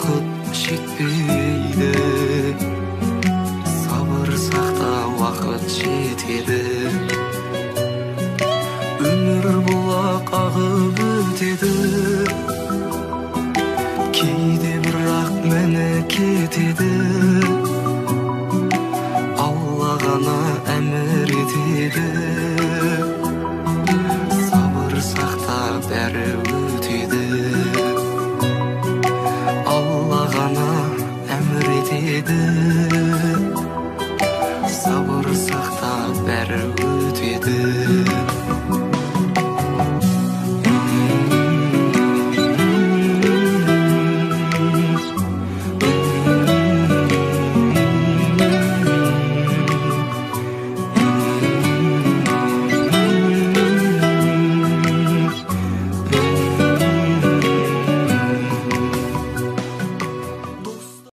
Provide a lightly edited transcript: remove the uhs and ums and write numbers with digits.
уақыт жетпейді. Сабыр сақта, уақыт жетеді. Өмір бұлақ ағып өтеді, кейде бірақ міні кетеді. Алла ғана әмір етеді. Сабыр сақта, бәрі өтеді. Алла ғана әмір етеді. Сабыр сақта, бәрі өтеді.